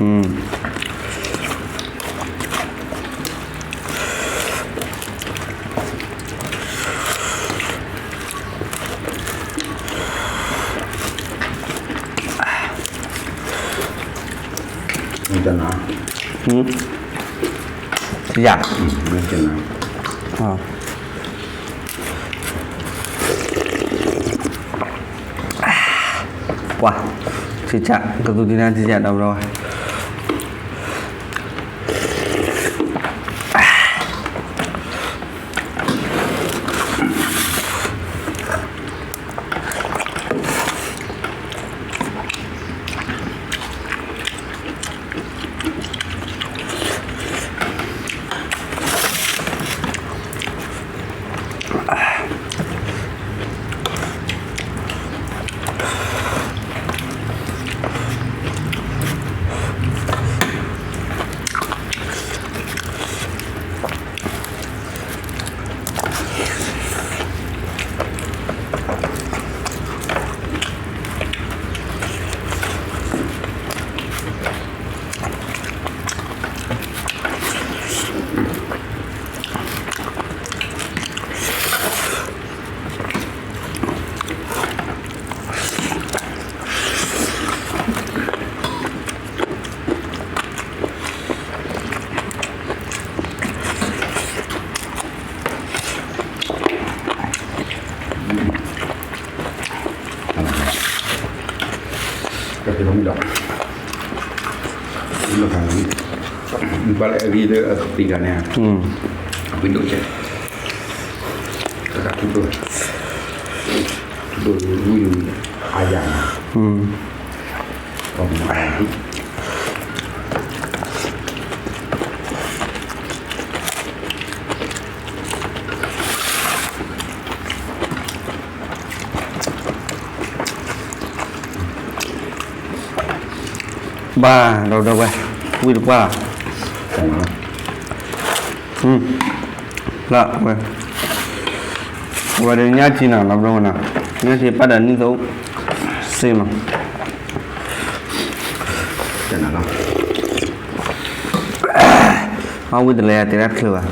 อืม မ့ၢ်တနာ် อืม อยาก อืม မ့ၢ်တနာ် อ๋อ ကွၢ် ထံၣ်ဆၣ် ကသူထံၣ်နါထံၣ်ဆၣ်ဒီးဘျီဝဲ ကဲ ပမ့ၢ်ဒီး ပမ့ၢ်ဒီး ပှၤလၢအဂ့ၤလၢအသ့ၣ်တဖၣ်န့ၣ် ပှၤဒိၣ်ကဲ တၢ်ထူဒိၣ် ထူဒိၣ် ဝံယိၤ အါယၤ ဘၣ် ဒီးဒီးဝဲ ဝံတပှၢ်လီၤ လၢဝဲ ဝဲဒီးညၣ်ထံနီၤ လီၤဘျီဝဲနီၤ ညၣ်ထံပၢ်ဒီးနံၣ်သိ စ့မး အဝံတလဲၤတဲဒၣ်တချုးဘၣ်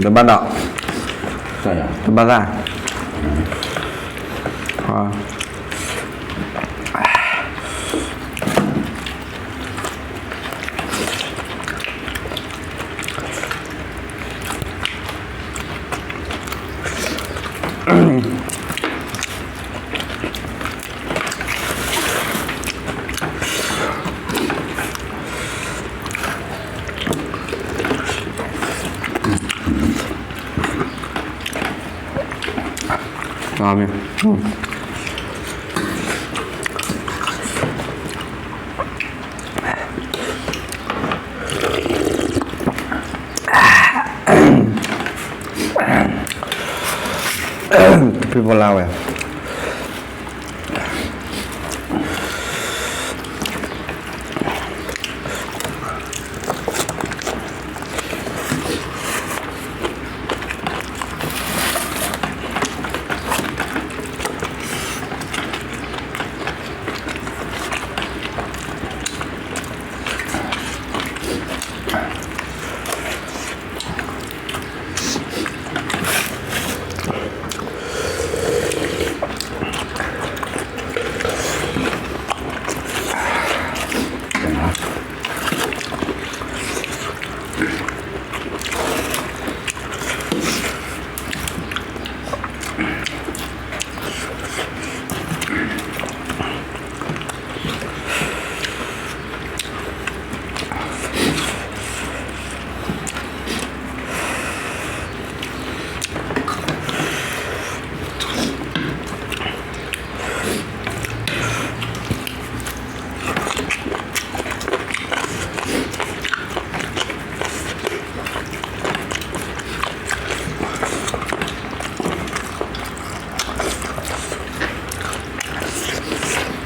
တဘၣ်ဒီး တဘၣ်သၣ် မ့ၢ် တဖုဖိလၢဝဲ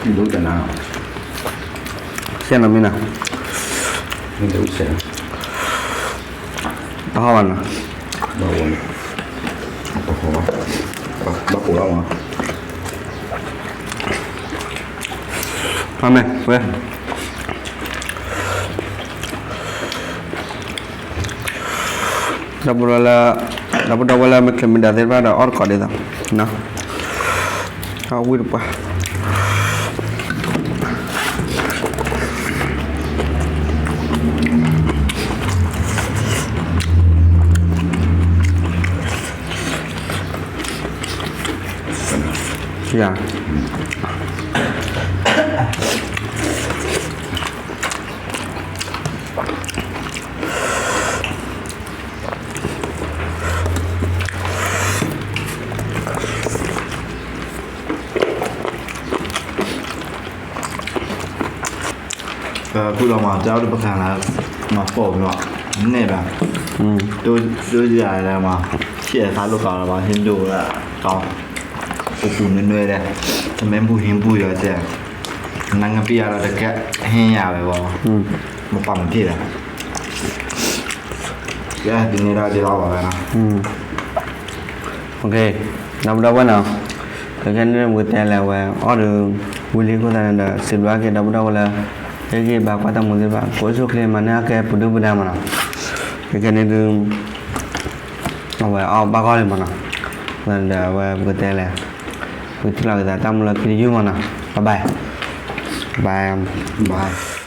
ဒိကနၣ်, ဆဲနီၤမ့ၢ်နီၤ, မ့ၢ်တအိၣ်ဆဲး, တဟီၣ်ဘၣ်နီၤ, ဘၣ်ဝဲ, ဘၣ်ကိၢ်လီၤမး, အမဲာ်ဝဲ ဒီပုၢ်ဒီဝဲၢ်လၢ ဒီပုၢ်ဒီဝဲၢ်လၢမ့ၢ်ချုးမ့ၢ်ဒၣ်သ့ၣ်တဖၣ်ဒီး အီၣ်တကိးဒ်သိး, အီၣ်ဝံၣ်တပှၢ်, ယၤ ပူလီၤမး တၢ်အိၣ်တပခါလၢ မၤပိာ်မး နဲၣ်ဘၣ်, တိၢ်ယၤလဲၣ်မး, ဆံးသးလိာ်ကးလီၤဘၣ် ဟ့ၣ်ဒိၣ်လၢကီး, ပူၤပူၤနွဲၣ်နွဲၣ်ဒဲး, တမ့ၢ်ဘူၣ်ဟ့ၣ်ဘူၣ်ယီၤတဲ, နၢ်ငပံယၤဒီးတကဲဟ့ၣ်ယၤဝဲဘၣ်, မပာ်မတ့ၢ်ဘၣ်, ကဲဒ်န့ၣ်ဒီးဒ်လီၤဘၣ်ဝဲနီၤ. ဒီပုၢ်ဒီဝဲၢ်နီၤ, ခဲကနံၣ်န့ၣ် ပကတဲလဲၣ်ဝဲ အီၣ်ဒီး ဝံၤလံအဃိသတးန့ၣ်ဒီး စံးဘျုးက့ၤဒီပုၢ်ဒီဝဲၢ်လၢ ဟ့ၣ်ဂံၢ်ဘါကွၢ်တၢ်မူသ့ၣ်တဖၣ် ကအိၣ်ဆူၣ်ချ့မၤန့ၢ်အကဲပဒုၣ်ပဒါမးနီၤ, ခဲကနံၣ်ဒုး အဝဲအီၣ်ဘၣ်ဂီၢ်လံမးနီၤ, ဒီးအဝဲပကတဲလဲၣ်, ပကထံၣ်လိာ်က့ၤသးတၢ်မူလၢခံတယုၢ်မးနီၤ, bye bye, bye bye.